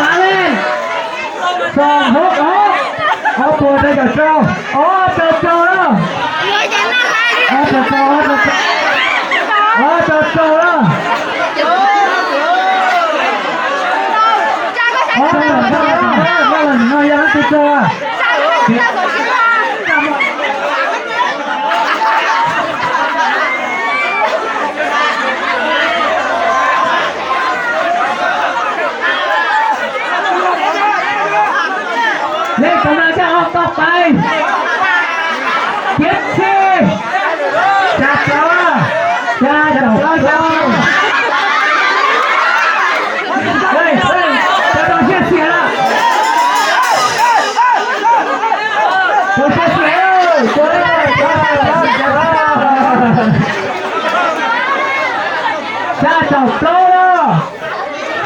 Mav Leej, xoom hub ob, ob puas rau caum rau, ob rau rau na. Ob rau rau, ob rau rau, ob rau rau na. Ob rau rau, no yog leej twg rau? Leej tau na caj ob toj pais, kiab tshij, xya plaub,